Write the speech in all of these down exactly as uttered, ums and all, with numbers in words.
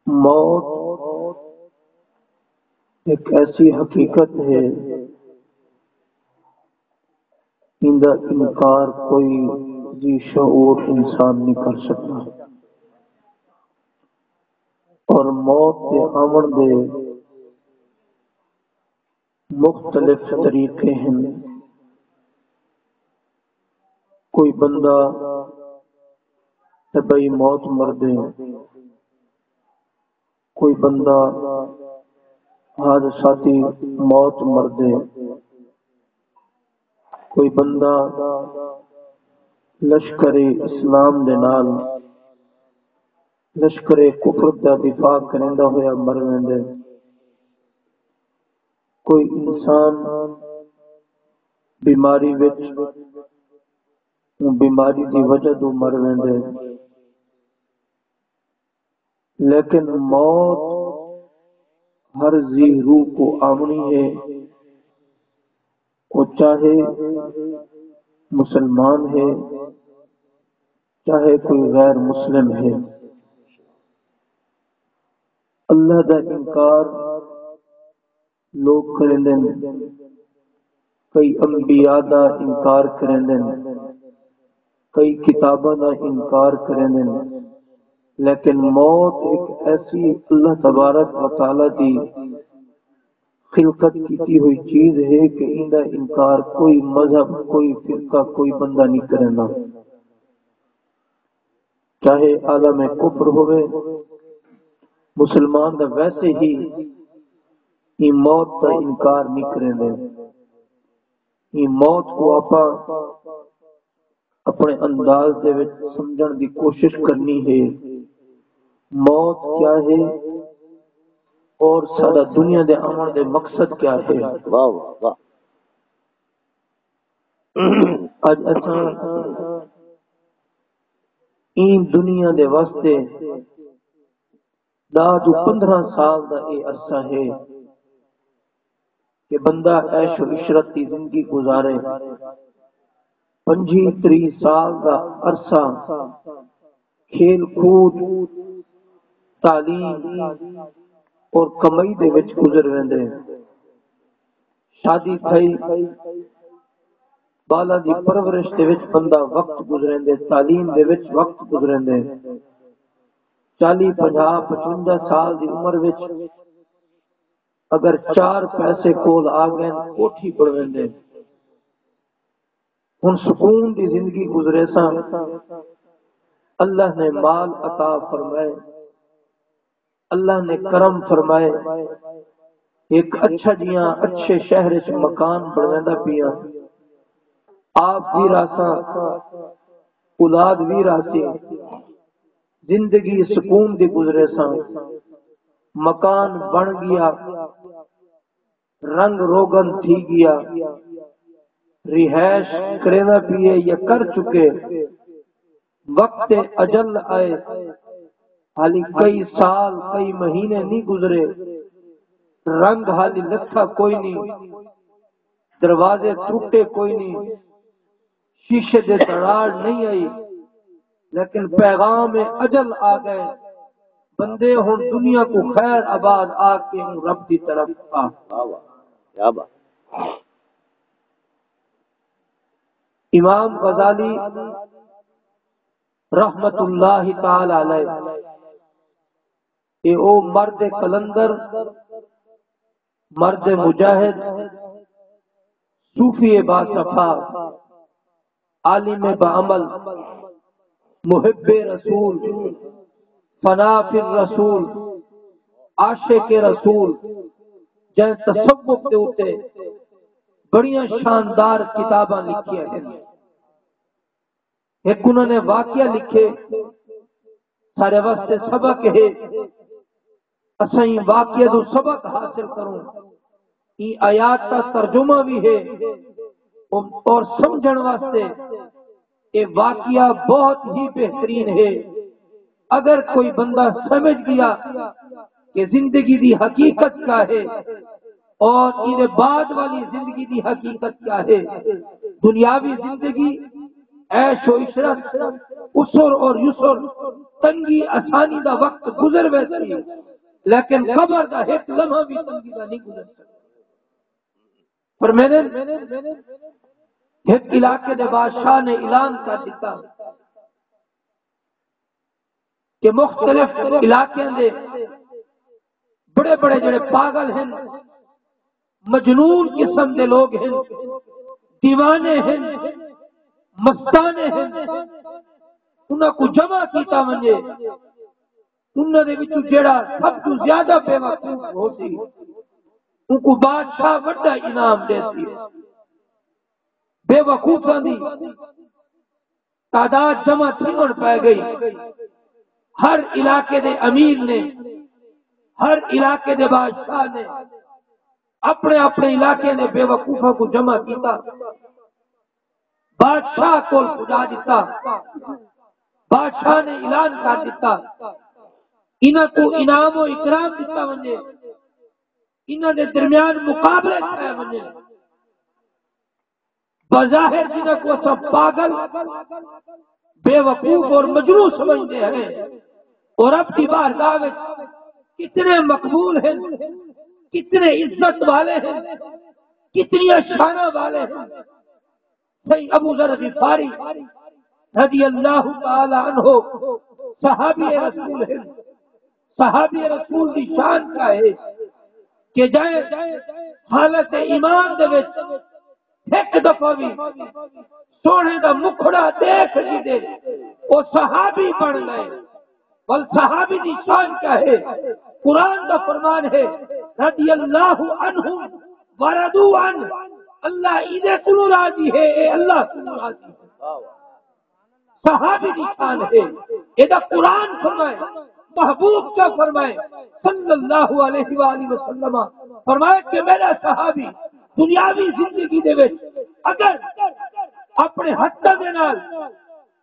موت ہک ایسی حقیقت ہے، ایندا انکار کوئی ذی شعور انسان نہیں کر سکدا۔ اور موت دے آوݨ دے مختلف طریقے ہن۔ کوئی بندہ طبعی موت مردے، کوئی بندہ حادثاتی موت مردے، کوئی بندہ لشکر اسلام دے نال، لشکر کفر دا دفاع کریندا ہویا مر ویندے۔ کوئی انسان بیماری وچ، اوں بیماری دی وجہ توں مر ویندے۔ لیکن موت ہر ذی روح کو آوݨی ہے، او چاہے مسلمان ہے، چاہے کوئی غیر مسلم ہے۔ اللہ دا انکار لوگ کریندن، کئی انبیاء دا انکار کریندن، کئی کتاباں دا انکار کریندن، لیکن موت ایک ایسی اللہ تبارک و تعالیٰ دی خلقت کیتی ہوئی چیز ہے کہ ایندا انکار کوئی مذہب، کوئی فرقہ، کوئی بندہ نہیں کریندا۔ چاہے عالم کفر ہووے، مسلمان دا ویسے ہی ایں موت دا انکار نہیں کریندے۔ ایں موت کو آپاں اپݨے انداز دے وچ سمجھݨ دی کوشش کرنی ہے۔ موت کیا ہے اور ساݙا دنیا دے آوݨ دے مقصد کیا ہے؟ واہ، واہ، واہ۔ اڄ اساں ایں دنیا دے واسطے ݙاہ توں پندرہ سال دا اے عرصہ ہے کہ بندہ عیش و عشرت دی زندگی گزارے۔ پنجی تریہہ سال دا عرصہ کھیل کود، تعلیم اور کمائی دے وچ گزر ویندے۔ شادی تھئی، ٻالاں دی پرورش دے وچ بندہ وقت گزریندے، تعلیم دے وچ وقت گزریندے۔ چالیہہ، پنجاہ، پچونجا سال دی عمر وچ اگر چار پیسے کول آ ڳئن، کوٹھی بݨویندے۔ ہݨ سکون دی زندگی گزریساں۔ اللہ نے مال عطا فرمائے، اللہ نے کرم فرمائے، ہک اچھا جیاں اچھے شہر اچ مکان بݨویندا پیاں، آپ وی رہساں، اولاد وی رہسی، زندگی سکون دی گزریساں۔ مکان بݨ ڳیا، رنگ روغن تھی ڳیا، رہائش کریندا پیے یا کر چکے، وقت اجل آئے، حالی کئی سال، کئی مہینے نہیں گزرے، رنگ حالی لتھا کوئی نہیں، دروازے ترٹے کوئی نہیں، شیشے دے دراڑ نہیں آئی، لیکن پیغام اجل آ ڳئے۔ بندے ہݨ دنیا کوں خیر آباد آکھ کے اوں رب دی طرف آ۔ واہ واہ، کیا بات۔ امام غزالی رحمت اللہ تعالی علیہ، اے او مرد قلندر، مرد مجاہد، صوفی باصفا، عالم باعمل، محب رسول، فنا فی الرسول، عاشق رسول، جیں تصوف دے اتے بڑیاں شاندار کتاباں لکھیاں ہن۔ ہک انہاں نے واقعہ لکھے، سارے واسطے سبق ہے، اساں ایں واقعہ توں سبق حاصل کروں۔ ایں آیات دا ترجمہ وی ہے اور سمجھݨ واسطے اے واقعہ بہت ہی بہترین ہے۔ اگر کوئی بندہ سمجھ گیا کہ زندگی دی حقیقت کیا ہے اور ایندے بعد والی زندگی دی حقیقت کیا ہے، دنیاوی زندگی، عیش و عشرت، عسر اور یسر، تنگی آسانی دا وقت گزر ویسی، لیکن قبر دا ہک لمحہ وی تنگی دا نہیں گزر سڳدا۔ پر میرے ہک علاقے دے بادشاہ نے اعلان کر ݙتا کہ مختلف علاقیاں دے بڑے بڑے جڑے پاگل ہیں، مجنون قسم دے لوگ ہیں، دیوانے ہیں، مستانے ہیں، انہاں کو جمع کیتا ونجے۔ انہاں دے وچوں جیڑھا سب توں زیادہ بے وقوف ہوسی، اونکوں بادشاہ وݙا انعام ݙیسی۔ بے وقوفاں دی تعداد جمع تھیوݨ پئے ڳئی۔ ہر علاقے دے امیر نے، ہر علاقے دے بادشاہ نے اپݨے اپݨے علاقے دے بے وقوفاں کوں جمع کیتا۔ بادشاہ کول پڄا ݙتا۔ بادشاہ نے اعلان کر ݙتا، انہاں کوں انعام و اکرام ݙتا ونڄے، انہاں دے درمیان مقابلے تھئے ونڄن۔ بظاہر جنہاں کوں اساں پاگل، بے وقوف اور مجنون سمجھدے ہیں، اور رب دی بارگاہ وچ کتنے مقبول ہیں، کتنے عزت والے ہیں، کتنی شانہ والے ہیں۔ سئیں ابو ذر غفاری رضی اللہ تعالی عنہ صحابی رسول ہیں۔ صحابی رسول دی شان کیا ہے کہ جائیں حالت ایمان دے وچ ہک دفعہ وی سوہݨے دا مکھڑا ݙیکھ گھدے، او صحابی بݨ ڳئے۔ ول صحابی دی شان کیا ہے؟ قرآن دا فرمان ہے، رضی اللہ عنہم ورضوا عنہ، اللہ ایندے کولوں راضی ہے، اے اللہ کولوں راضی ہے۔ صحابی دی شان ہے، ایݙا قرآن فرمائے، محبوب کیا فرمائے صلی اللہ علیہ وآلہ وسلم، فرمائے کہ میرا صحابی دنیاوی زندگی دے وچ اگر اپݨے ہتھاں دے نال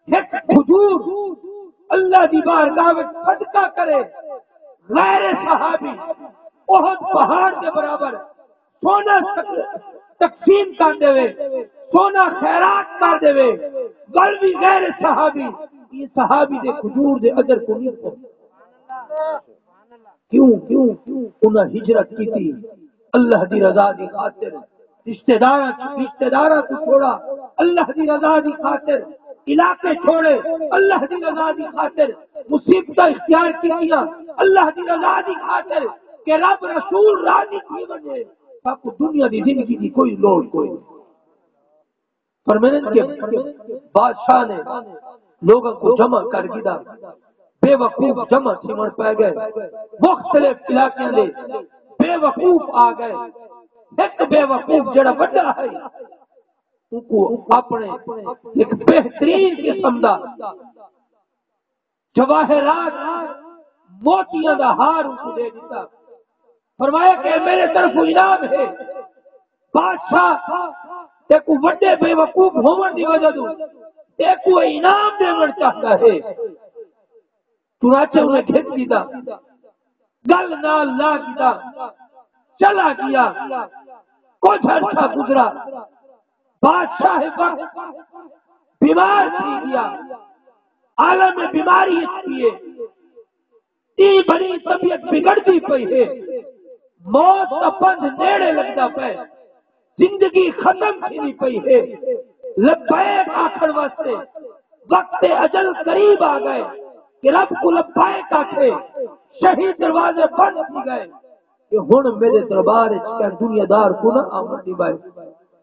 ہک کھجور اللہ دی بارگاہ وچ صدقہ کرے، غیر صحابی احد پہاڑ دے برابر سونا تق-، تقسیم کر ݙیوے، سونا خیرات کر ݙیوے، ول وی غیر صحابی ایں صحابی دے کھجور دے اجر کوں نہیں پہنچدا۔ کیوں؟ کیوں؟ انہاں ہجرت کیتی اللہ دی رضا دی خاطر۔ رشتہ داراں، رشتہ داراں کوں چھوڑا اللہ دی رضا دی خاطر، علاقے چھوڑے اللہ دی رضا دی خاطر، مصیبتاں اختیار کیتیاں اللہ دی رضا دی خاطر کہ رب رسول راضی تھی ونڄے، ساکوں دنیا دی زندگی دی کوئی لوڑ کوئی نہیں۔ فرمیندن کہ بادشاہ نے لوگاں کوں جمع کر گھدا، بے وقوف جمع تھیوݨ پئے ڳئے، مختلف علاقیاں دے بے وقوف آ ڳئے۔ ہک بے وقوف جڑا وݙا ہے، اونکوں اپݨے ہک بہترین قسم دا جواہرات، موتیاں دا ہار اونکوں ݙے ݙتا۔ فرمایا کہ میرے طرفوں انعام ہے، بادشاہ تیکوں وݙے بے وقوف ہووݨ دی وجہ توں تیکوں انعام ݙیوݨ چاہندا ہے۔ چنانچہ انہیں گھن گھدا، ڳل نال لا گھدا، چلا ڳیا۔ کجھ عرصہ گزرا، بادشاہ وقت بیمار تھی ڳیا، عالم بیماری اچ پیے، ݙینہہ بھری طبیعت بگڑدی پئی ہے، موت دا پندھ نیڑے لڳدا پئے، زندگی ختم تھیندی پئی ہے۔ لبیک آکھݨ واسطے وقت اجل قریب آ ڳئے کہ رب کوں لبیک آکھے، شہی دروازے بند تھی ڳئے کہ ہݨ میݙے دربار اچ کہیں دنیا دار کوں نہ آوݨ ݙیوائے،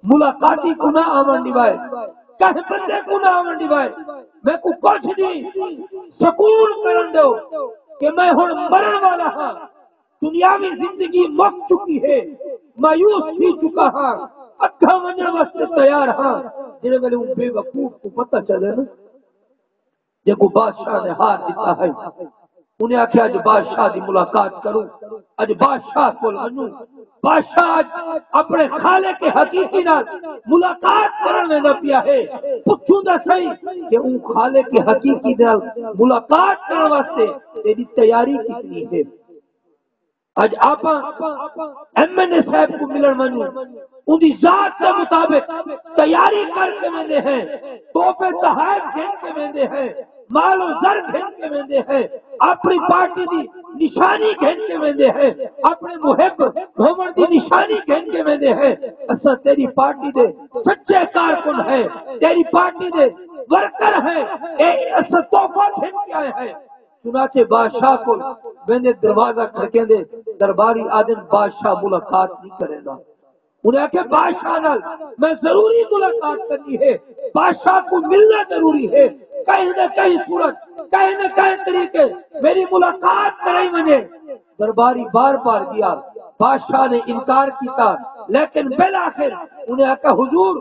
ملاقاتی کوں نہ آوݨ ݙیوائے، کہیں بندے کوں نہ آوݨ ݙیوائے، میکوں کجھ ݙینہہ سکون کرݨ ݙیو کہ میں ہݨ مرݨ والا ہاں۔ دنیاوی زندگی مک چکی ہے، مایوس تھی چکا ہاں، اڳاں ونڄݨ واسطے تیار ہاں۔ جیڑھے ویلے اوں بے وقوف کوں پتہ چلے نا، جیکوں بادشاہ نے ہار ݙتا ہے، انہیں آکھیا، اڄ بادشاہ دی ملاقات کروں، اڄ بادشاہ کول ونڄوں۔ بادشاہ اڄ اپݨے خالق حقیقی نال ملاقات کرݨ ویندا پیا ہے۔ پچھوں دا سہی کہ اوں خالق حقیقی نال ملاقات کرݨ واسطے تیݙی تیاری کتنی ہے؟ اڄ آپاں ایم این اے صاحب کوں ملݨ ونڄوں، اوندی ذات دے مطابق تیاری کر کے ویندے ہیں، تحفے تحائف گھن کے ویندے ہیں۔ مال و زر گھن کے ویندے ہیں، اپݨی پارٹی دی نشانی گھن کے ویندے ہیں، اپݨے محب ہووݨ دی نشانی گھن کے ویندے ہیں۔ اساں تیری پارٹی دے سچے کارکن ہیں، تیری پارٹی دے ورکر ہیں، اے اساں تحفہ گھن کے آئے ہیں۔ چنانچہ بادشاہ کول ویندے، دروازہ کھڑکیندے، درباری آہدن، بادشاہ ملاقات نہیں کریندا۔ انہیں آکھیا، بادشاہ نال میں ضروری ملاقات کرنی ہے، بادشاہ کوں ملنا ضروری ہے، کہیں نہ کہیں صورت، کہیں نہ کہیں طریقے میری ملاقات کرائی ونڄے۔ درباری بار بار ڳیا، بادشاہ نے انکار کیتا، لیکن بالآخر انہیں آکھیا، حضور،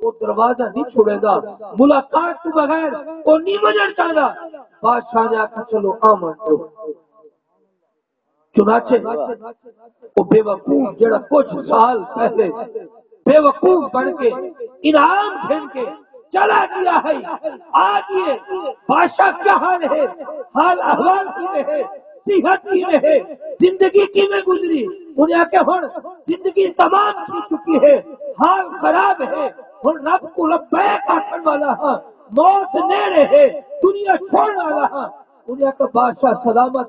او دروازہ نہیں چھڑیندا، ملاقات توں بغیر او نہیں ونڄݨ چاہندا۔ بادشاہ نے آکھیا، چلو آوݨ ݙیو۔ چنانچہ او بے وقوف جڑا کچھ سال پہلے بے وقوف بݨ کے انعام گھن کے چلا ڳیا ہے، آ ڳئے، بادشاہ کیا حال ہے، حال احوال کیویں ہے، صحت کیویں ہے، زندگی کیویں گزری؟ انہیں آکھیا، ہݨ زندگی تمام تھی چکی ہے، حال خراب ہے، ہݨ رب کوں لبیک آکھݨ والا ہاں، موت نیڑے ہے، دنیا چھوڑݨ والا ہاں۔ انہیں آکھیا، بادشاہ سلامت،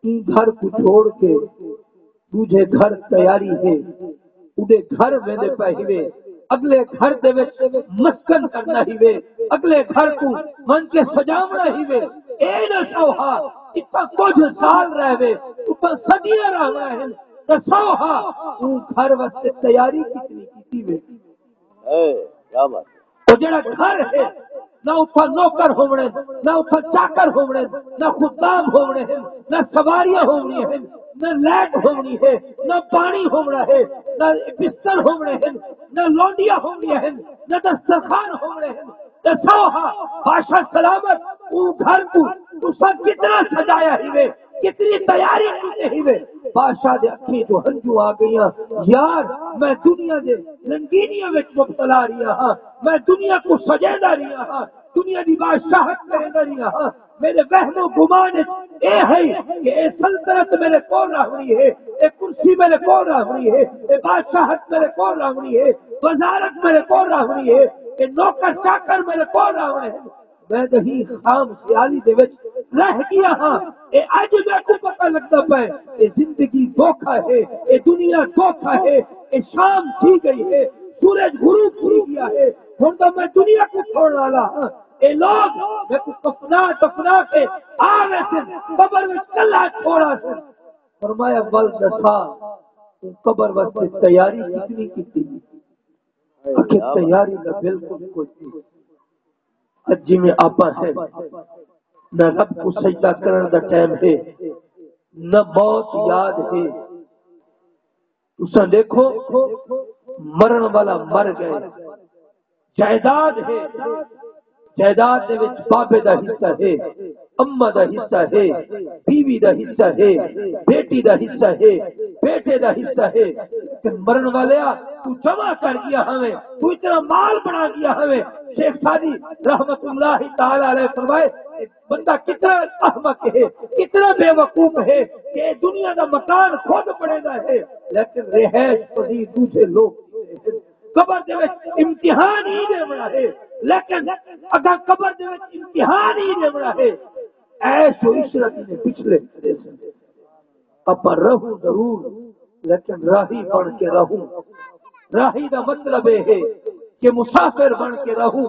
ایں گھر کوں چھوڑ کے ݙوجھے گھر تیاری ہے، اݙے گھر ویندے پئے ہیوے، اڳلے گھر دے وچ مسکن کرݨا ہیوے، اڳلے گھر کوں ونڄ کے سجاوݨا ہیوے۔ اے نہ سوہا اتھاں کجھ سال رہوے، اتھاں صدیاں رہوݨا ہن، تاں سوہا اوں گھر واسطے تیاری کتنی کیتی وے۔ اے، کیا بات ہے۔ او جڑا گھر ہے، نہ اتھاں نوکر ہووݨے، نہ اتھاں چاکر ہووݨے، نہ خدام ہووݨے ہن، نہ سواریاں ہووݨیاں ہن، نہ لائٹ ہووݨی ہے، نہ پاݨی ہووݨا ہے، نہ بستر ہووݨے ہن، نہ لونڈیاں ہووݨیاں ہن، نہ دسترخوان ہووݨے ہن۔ تے سوہا بادشاہ سلامت، اوں گھر کوں تساں کتنا سجایا ہیوے، کتنی تیاری کیتے ہیوے۔ بادشاہ دے اکھیں چوں ہنجوں آ ڳئیاں، یار، میں دنیا دے رنگینیاں وچ مبتلا رہیا ہاں، میں دنیا کوں سجیندا رہیا ہاں، دنیا دی بادشاہت کریندا رہیا ہاں۔ میرے وہم و گمان وچ اے ہے کہ اے سلطنت میرے کول رہوݨی ہے، اے کرسی میرے کول رہوݨی ہے، اے بادشاہت میرے کول رہوݨی ہے، وزارت میرے کول رہوݨی ہے، اے نوکر چاکر میرے کول رہوݨے ہن۔ میں ݙہیں خام خیالی دے وچ رہ ڳیا ہاں۔ اے اڄ میکوں پتہ لڳدا پئے، اے زندگی دھوکا ہے، اے دنیا دھوکا ہے، اے شام تھی ڳئی ہے، سورج غروب تھی ڳیا ہے، ہݨ تاں میں دنیا کوں چھوڑݨ والا ہاں۔ اے لوگ میکوں کفنا دفنا کے آ ویسن، قبر وچ کلھا چھوڑ آسن۔ فرمایا، ول ݙسا، توں قبر واسطے تیاری کتنی کیتی؟ آکھے، تیاری دا بالکل کوئی نہیں۔ اڄ جیویں آپاں ہیں، نہ رب کوں سجدہ کرݨ دا ٹائم ہے، نہ موت یاد ہے۔ تساں ݙیکھو، مرݨ والا مر ڳئے، جائیداد ہے، جائیداد دے وچ بابے دا حصہ ہے، اماں دا حصہ ہے، بیوی دا حصہ ہے، بیٹی دا حصہ ہے، بیٹے دا حصہ ہے۔ تے مرݨ والیا، توں جمع کر ڳیا ہوویں، توں اتنا مال بݨا ڳیا ہوویں۔ شیخ سعدی رحمت اللہ تعالی علیہ فرمائے، بندہ کتنا احمق ہے، کتنا بے وقوف ہے کہ دنیا دا مکان خود بݨیندا ہے، لیکن رہائش پذیر ݙوجھے لوگ قبر دے وچ امتحان ہی ݙیوݨا ہے، لیکن اگر قبر دے وچ امتحان ہی ݙیوݨا ہے، عیش و عشرت نے پچھلے کرے سن۔ آپاں رہوں ضرور، لیکن راہی بݨ کے رہوں۔ راہی دا مطلب اے ہے کہ مسافر بݨ کے رہوں،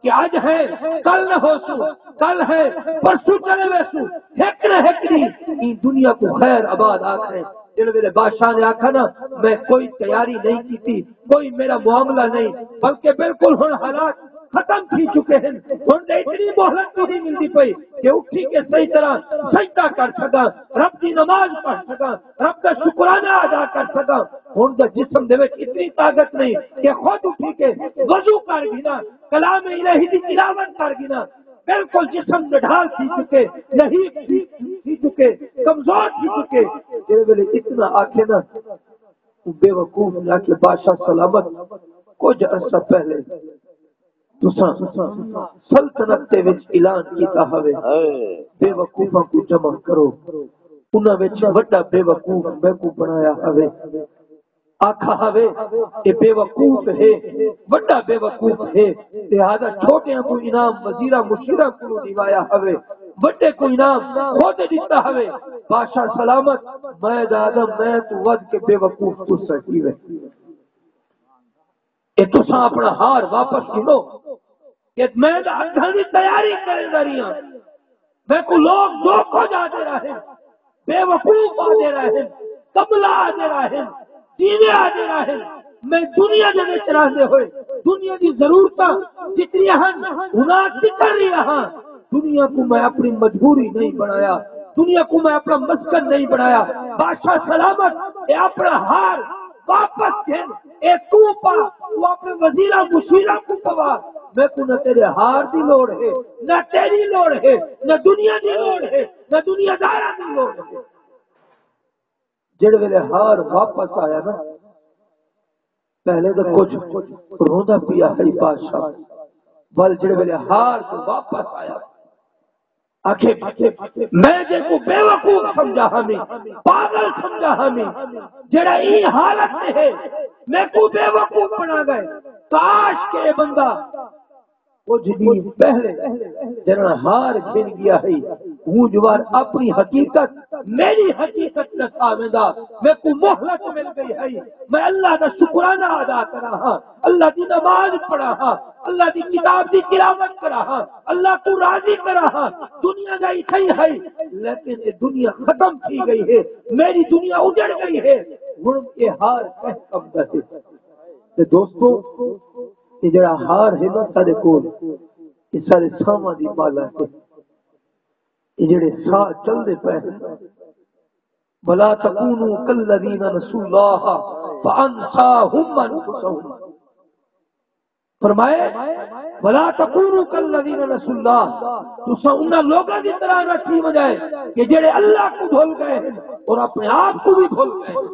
کہ اڄ ہیں، کل نہ ہوسوں، کل ہیں، پرسوں چلے ویسوں، ہک نہ ہک ݙینہہ ایں دنیا کوں خیر آباد آکھیں۔ جیڑھے ویلے بادشاہ نے آکھا نا، میں کوئی تیاری نہیں کیتی، کوئی میرا معاملہ نہیں، بلکہ بالکل ہݨ حالات ختم تھی چکے ہن۔ ہݨ تے اتنی مہلت نہیں ملدی پئی کہ اٹھی کے صحیح طرح سجدہ کر سڳاں، رب دی نماز پڑھ سڳاں، رب دا شکرانہ ادا کر سڳاں۔ ہݨ دا جسم دے وچ اتنی طاقت نہیں کہ خود اٹھی کے وضو کر گھناں، کلام الہی دی تلاوت کر گھناں۔ بالکل جسم نڈھال تھی چکے، نحیف تھی، تھی چکے، کمزور تھی چکے۔ جیڑھے ویلے اتنا آکھے نا، بے وقوف نے آکھے، بادشاہ سلامت، کجھ عرصہ پہلے تساں سلطنت دے وچ اعلان کیتا ہووے، بے وقوفاں کوں جمع کرو۔ انہاں وچ وݙا بے وقوف میکوں بݨایا ہووے۔ آکھا ہاوے، اے بے وقوف ہے، وݙا بے وقوف ہے، لہذا چھوٹیاں کوں انعام وزیراں مشیراں کوں ݙیوایا ہاوے، وݙے کوں انعام خود ݙتا ہاوے۔ بادشاہ سلامت، میں دا آدم، میں توں ودھ کے بے وقوف تساں ہیوے۔ اے تساں اپݨا ہار واپس گھنو۔ کہ میں تاں اکھاں دی تیاری کریندا رہیا۔ میکوں لوگ جو کجھ آہدے رہن، بے وقوف آہدے رہن، کملا آہدے رہن، دیوے آہدے رہن۔ میں دنیا دے وچ رہندے ہوئے دنیا دی ضرورتاں جتنیاں ہن، انہاں تکر رہیا ہاں۔ دنیا کوں میں اپݨی مجبوری نہیں بݨایا، دنیا کوں میں اپݨا مسکن نہیں بݨایا۔ بادشاہ سلامت، اے اپݨا ہار واپس گھن، اے توں پا، توں اپݨے وزیراں مشیراں کوں پوا۔ میکوں نہ تیݙے ہار دی لوڑ ہے، نہ تیݙی لوڑ ہے، نہ دنیا دی لوڑ ہے، نہ دنیا داراں دی لوڑ ہے۔ جیڑھے ویلے ہار واپس آیا نا، پہلے تاں کجھ روندا پیا ہئی بادشاہ، ول جیڑھے ویلے ہار تے واپس آیا، آکھے، میں جیکوں بے وقوف سمجھا ہامی، پاگل سمجھا ہامی، جیڑھا ایں حالت تے ہے، میکوں بے وقوف بݨا ڳئے۔ کاش کہ اے بندہ کجھ ݙینہہ پہلے جݙݨ ہار گھن ڳیا ہئی، ہوں جو وار اپݨی حقیقت، میݙی حقیقت ݙسا ویندا۔ میکوں مہلت مل ڳئی ہئی، میں اللہ دا شکرانہ ادا کراں ہاں، اللہ دی نماز پڑھاں ہاں، اللہ دی کتاب دی تلاوت کراں ہاں، اللہ کوں راضی کراں ہاں۔ دنیا دا اتھائیں ہئی، لیکن اے دنیا ختم تھی ڳئی ہے، میݙی دنیا اجڑ ڳئی ہے۔ ہݨ اے ہار کہیں کم دا ہے؟ تے دوستو، اے جیڑھا ہار ہے نا ساݙے کول، اے ساݙے سانہواں دی مالا ہے۔ اے جیڑھے ساہ چلدے پئے ہن، ولا تکونوا کالذین نسوا اللہ فانساہم انفسہم۔ فرمائے، ولا تکونوا کالذین نسوا اللہ، تساں انہاں لوگاں دی طرح نہ تھی ونڄائے کہ جیڑھے اللہ کوں بھل ڳئے ہن اور اپݨے آپ کوں وی بھل ڳئے ہن۔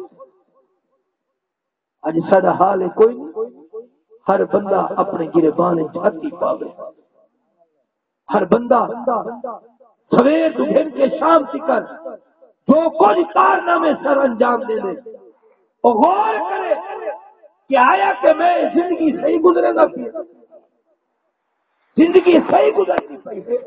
اڄ ساݙا حال ہے کوئی نہیں، ہر بندہ اپݨے گریبان وچ ہتھ ہی پاوے۔ ہر بندہ سویر توں گھن کے شام تکر جو کجھ کارنامے سر انجام ݙیندے، او غور کرے کہ آیا کہ میں زندگی صحیح گزریندا پیا؟ زندگی صحیح گزردی پئی ہے؟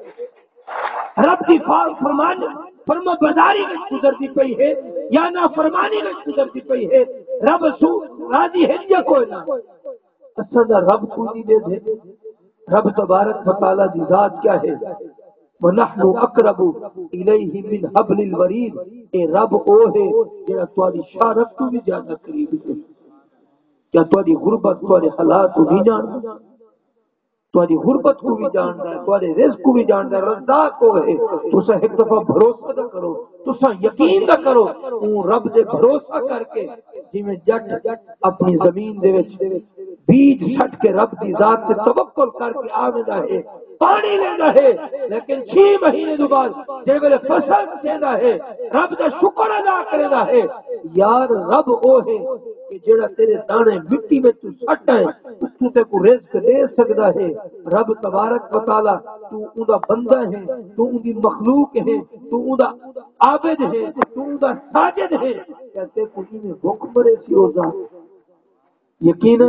رب دی فا-، فرمان، فرما برداری وچ گزردی پئی ہے یا نافرمانی وچ گزردی پئی ہے؟ رب سو راضی ہے یا کوئی نہ؟ اساں دا رب کوئی نہیں ݙیدھے۔ رب تبارک و تعالیٰ دی ذات کیا ہے؟ ونحن اقرب الیہ من حبل الورید۔ اے رب او ہے جڑا تہاڈی شاہ رگ توں بھی زیادہ قریب ہے۔ کیا تہاڈی غربت، تہاڈے حالات کوں نہیں جاندا؟ تہاڈی غربت کوں بھی جاندا ہے، تہاڈے رزق کوں بھی جاندا ہے، رزاق او ہے۔ تساں ہک دفعہ بھروسہ دا کرو، تساں یقین دا کرو، اوں رب دے بھروسہ کر کے، جویں جٹ اپنی زمین دے وچ بیج سٹ کے رب دی ذات تے توکل کر کے آ ویندا ہے، پانی لیندا ہے، لیکن چھ مہینے دے بعد جے ویلے فصل تھیندا ہے، رب دا شکر ادا کریندا ہے۔ یار، رب او ہے کہ جیڑا تیرے دانے مٹی وچ توں سٹ آئے، اتوں تیکوں رزق ݙے سڳدا ہے۔ رب تبارک و تعالیٰ، توں اوندا بندہ ہے، توں اوندی مخلوق ہے، توں اوندا عابد ہے، توں اوندا ساجد ہے۔ کیا تیکوں ایویں بھکھ مرے سی او ذات؟ یقیناً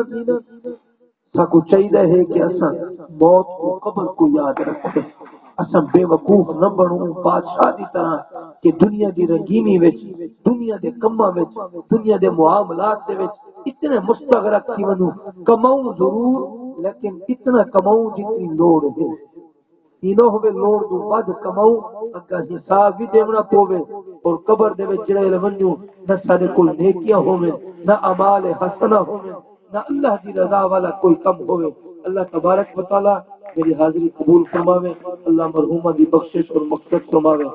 ساکوں چاہیدا ہے کہ اساں موت کوں، قبر کوں یاد رکھیں۔ اساں بے وقوف نہ بݨوں بادشاہ دی طرح کہ دنیا دی رنگینی وچ، دنیا دے کماں وچ، دنیا دے معاملات دے وچ اتنے مستغرق تھی ونڄوں۔ کماؤں ضرور، لیکن اتنا کماؤں جتنی لوڑ ہے۔ ایں نہ ہووے لوڑ توں ودھ کماؤں، اڳاں حساب وی ݙیوݨا پووے، اور قبر دے وچ جیڑھے ویلے ونڄوں، نہ ساݙے کول نیکیاں ہوون، نہ اعمال حسنہ ہوون، نہ اللہ دی رضا والا کوئی کم ہووے۔ اللہ تبارک و تعالیٰ میری حاضری قبول فرماوے۔ اللہ مرحوماں دی بخشش اور مغفرت فرماوے۔